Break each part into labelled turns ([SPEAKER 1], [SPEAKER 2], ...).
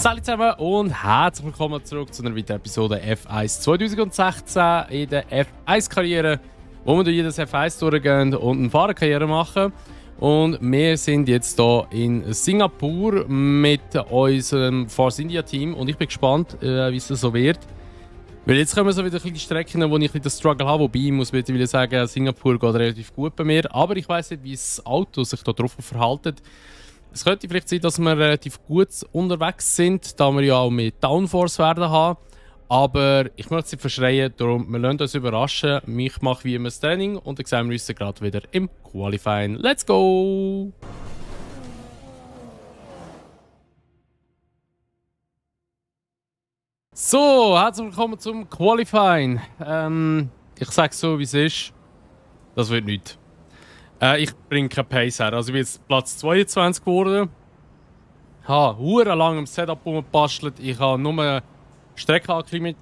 [SPEAKER 1] Salut zusammen und herzlich willkommen zurück zu einer weiteren Episode F1 2016 in der F1-Karriere, wo wir durch jedes F1 durchgehen und eine Fahrerkarriere machen. Und wir sind jetzt hier in Singapur mit unserem Force India Team und ich bin gespannt, wie es so wird. Weil jetzt kommen so wieder die Strecken, wo ich den Struggle habe, wobei ich muss mittlerweile sagen, Singapur geht relativ gut bei mir, aber ich weiss nicht, wie das Auto sich da drauf verhält. Es könnte vielleicht sein, dass wir relativ gut unterwegs sind, da wir ja auch mehr Downforce werden haben. Aber ich möchte sie verschreien, darum wir lassen uns überraschen. Ich mache wie immer das Training und dann sehen wir uns gerade wieder im Qualifying. Let's go! So, herzlich willkommen zum Qualifying. Ich sage so, wie es ist. Das wird nichts. Ich bringe keine Pace her. Also ich bin jetzt Platz 22 geworden. Ich habe hure lang im Setup rumgebastelt. Ich habe nur Streckenanklimmung.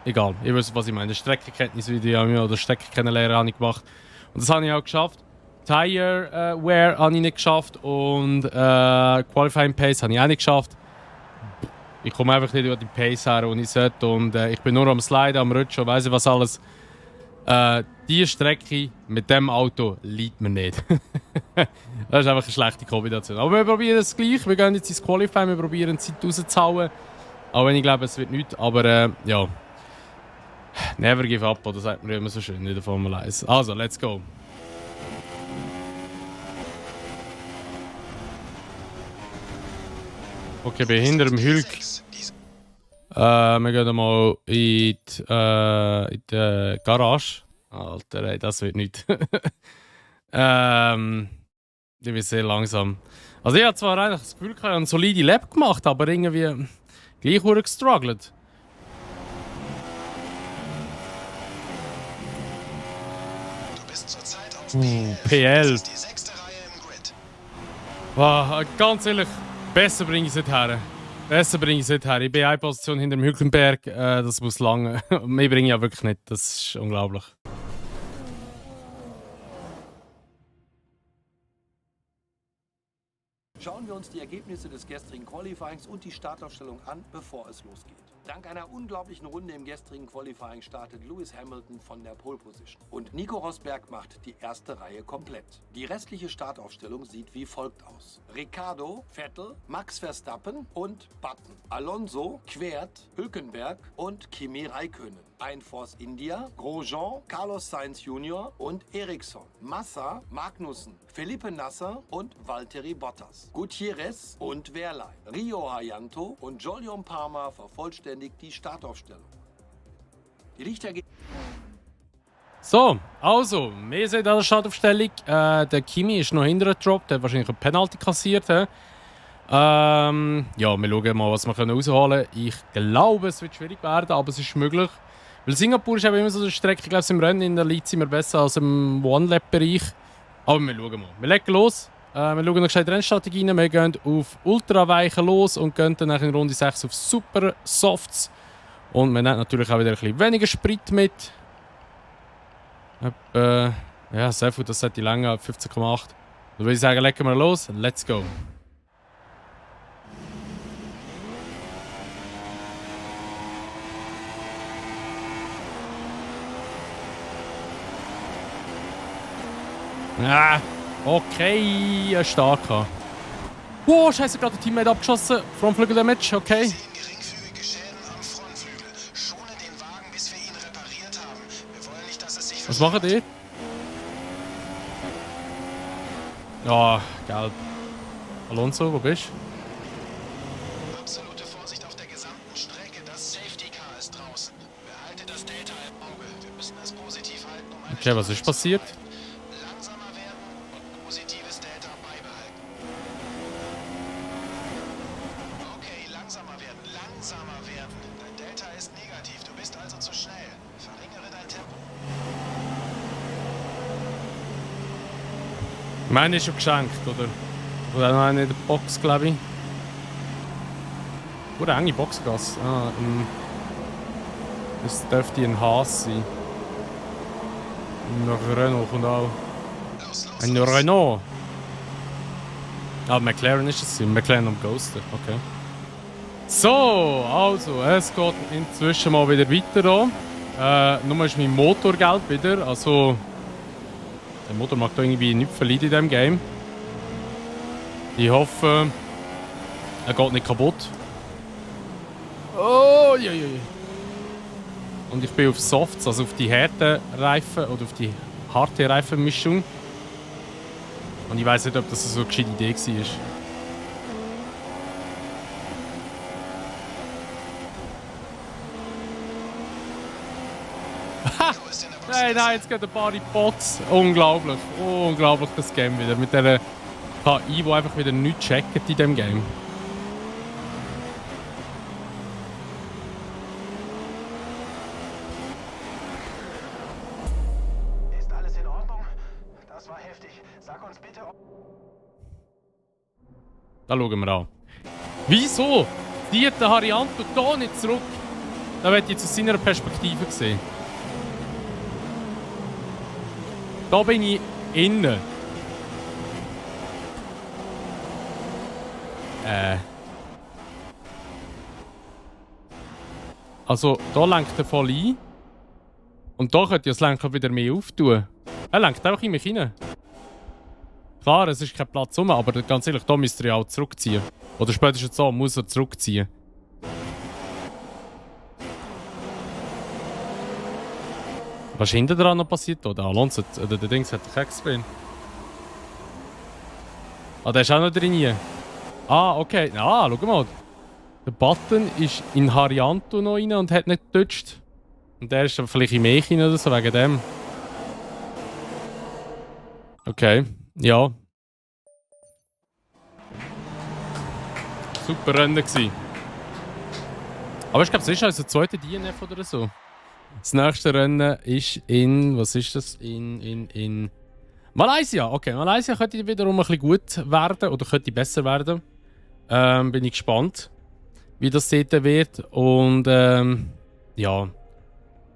[SPEAKER 1] Egal, ihr wisst, was ich meine. Streckenkenntnisvideo oder Streckenkennenlernen habe ich gemacht. Und das habe ich auch geschafft. Tire Wear habe ich nicht geschafft. Und Qualifying Pace habe ich auch nicht geschafft. Ich komme einfach nicht über die Pace her, die ich sollte. Und ich bin nur am Sliden, am Rutschen, weiss ich was alles. Diese Strecke mit dem Auto liegt mir nicht. Das ist einfach eine schlechte Kombination. Aber wir probieren es gleich. Wir gehen jetzt ins Qualifying, wir probieren Zeit rauszuhauen. Auch wenn ich glaube, es wird nichts. Aber ja. Never give up, oder sagt man immer so schön in der Formel 1. Also, let's go. Okay, bin hinter dem Hülk. Wir gehen mal in die Garage. Alter, ey, das wird nicht. Ich bin sehr langsam. Also ich habe zwar eigentlich das Gefühl, ich habe eine solide Lap gemacht, aber irgendwie gleich gestruggelt.
[SPEAKER 2] Du bist zurzeit auf
[SPEAKER 1] PL.
[SPEAKER 2] Das ist die 6. Reihe im Grid.
[SPEAKER 1] Wow, ganz ehrlich, besser bringe ich es nicht her. Ich bin eine Position hinter dem Hülkenberg, das muss lange. Mehr bringe ich ja wirklich nicht, das ist unglaublich.
[SPEAKER 3] Schauen wir uns die Ergebnisse des gestrigen Qualifyings und die Startaufstellung an, bevor es losgeht. Dank einer unglaublichen Runde im gestrigen Qualifying startet Lewis Hamilton von der Pole Position. Und Nico Rosberg macht die erste Reihe komplett. Die restliche Startaufstellung sieht wie folgt aus. Ricciardo, Vettel, Max Verstappen und Button. Alonso, Quert, Hülkenberg und Kimi Räikkönen. Ein Force India, Grosjean, Carlos Sainz Jr. und Ericsson. Massa, Magnussen, Felipe Nasser und Valtteri Bottas. Gutierrez und Wehrlein. Rio Hayanto und Jolyon Palmer vervollständigt die Startaufstellung. Die Lichtergebnisse.
[SPEAKER 1] So, also, wir sind an der Startaufstellung. Der Kimi ist noch hinterher gedroppt, der hat wahrscheinlich eine Penalty kassiert. Ja, wir schauen mal, was wir rausholen können. Ich glaube, es wird schwierig werden, aber es ist möglich. Weil Singapur ist eben immer so eine Strecke, ich glaube, im Rennen in der League sind wir besser als im One-Lap-Bereich. Aber wir schauen mal. Wir legen los. Wir schauen noch schnell die Rennstrategie rein. Wir gehen auf Ultraweichen los und gehen dann in Runde 6 auf Super Softs. Und wir nehmen natürlich auch wieder ein bisschen weniger Sprit mit. Ja, sehr gut, das sollte länger, 15,8. Dann würde ich sagen, legen wir los. Let's go. Ja, okay, ein starker. Wow, scheiße, gerade der Teammate abgeschossen. Frontflügel Damage, okay.
[SPEAKER 2] Geringfügige Schäden am Frontflügel. Schone den Wagen, bis wir ihn repariert haben. Wir wollen nicht, dass es sich
[SPEAKER 1] Was machen die? Ja, gelb. Alonso, wo bist du?
[SPEAKER 2] Absolute Vorsicht auf der gesamten Strecke. Das Safety Car ist draußen. Behalte das Delta im Auge. Wir müssen es positiv halten, um eine
[SPEAKER 1] Okay, was ist passiert?
[SPEAKER 2] langsamer werden und positives Delta beibehalten. Okay, langsamer werden. Dein Delta ist negativ. Du bist also zu schnell. Verringere dein Tempo.
[SPEAKER 1] Meine ist schon geschenkt, oder? Oder noch eine in der Box, glaube ich. Oder enge Boxgasse. Das dürfte ein Haas sein. Ein Renault kommt auch. Ein Renault. Ah, McLaren ist es. McLaren am Ghoster, okay. So, also, es geht inzwischen mal wieder weiter an. Nur ist mein Motor gelb wieder. Also, der Motor mag da irgendwie nicht verlieren in diesem Game. Ich hoffe, er geht nicht kaputt. Oh, je, je. Und ich bin auf Softs, also auf die harten Reifen oder auf die harte Reifenmischung. Und ich weiß nicht, ob das so eine gescheite Idee war. Nein, jetzt geht ein paar in die Bots. Unglaublich, unglaublich das Game wieder. Mit dieser KI, die einfach wieder nichts checkt in diesem Game.
[SPEAKER 2] Ist alles in Ordnung? Das war heftig. Sag uns bitte, ob...
[SPEAKER 1] Da schauen wir an. Wieso zieht der Harianto da nicht zurück? Da wird jetzt aus seiner Perspektive gesehen. Da bin ich innen. Also, da lenkt er voll ein. Und da könnte ich das Lenker wieder mehr auftun. Er lenkt einfach in mich rein. Klar, es ist kein Platz rum, aber ganz ehrlich, da müsst ihr ja auch zurückziehen. Oder spätestens so muss er zurückziehen. Was ist hinten dran noch passiert? Der Alonso, der Dings hat den gesehen. Ah, der ist auch noch drin hier. Ah, okay. Ah, schau mal. Der Button ist in Harianto noch rein und hat nicht getoucht. Und der ist vielleicht in mich rein oder so, wegen dem. Okay, ja. Super Rennen gewesen. Aber ich glaube, es ist also der zweite DNF oder so. Das nächste Rennen ist in... Was ist das? In Malaysia. Okay, Malaysia könnte wiederum ein bisschen gut werden oder könnte besser werden. Bin ich gespannt, wie das dort wird. Und ja.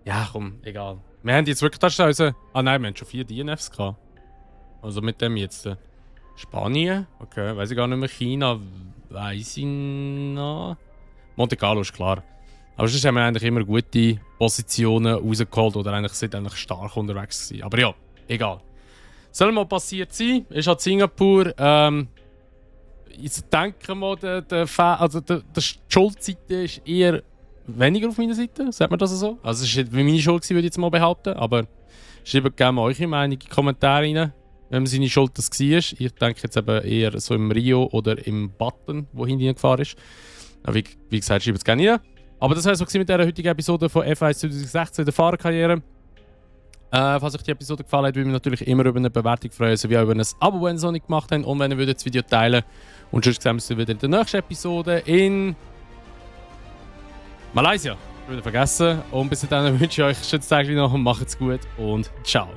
[SPEAKER 1] Ja, komm, egal. Wir haben jetzt wirklich das also... Ah nein, wir haben schon 4 DNFs gehabt. Also mit dem jetzt. Spanien, okay, weiß ich gar nicht mehr. China, weiß ich noch. Monte Carlo ist klar. Aber sonst haben wir eigentlich immer gute Positionen rausgeholt oder eigentlich sind eigentlich stark unterwegs gewesen. Aber ja, egal. Soll mal passiert sein. Ist halt Singapur. Ich denke mal, die Schuldseite ist eher weniger auf meiner Seite. Sagt man das so? Also es ist meine Schuld gewesen, würde ich jetzt mal behaupten. Aber schreibt gerne mal eure Meinung in die Kommentare rein, wenn seine Schuld das war. Ich denke jetzt eben eher so im Rio oder im Button, wo hinten gefahren ist. Wie gesagt, schreibt es gerne rein. Aber das war es so mit dieser heutigen Episode von F1 2016 der Fahrerkarriere. Falls euch die Episode gefallen hat, würde ich mich natürlich immer über eine Bewertung freuen, sowie auch über ein Abo, wenn ihr es noch nicht gemacht habt. Und wenn ihr das Video teilen. Und sonst sehen wir uns wieder in der nächsten Episode in Malaysia. Ich würde vergessen. Und bis dahin wünsche ich euch einen schönen Tag noch und macht's gut und ciao.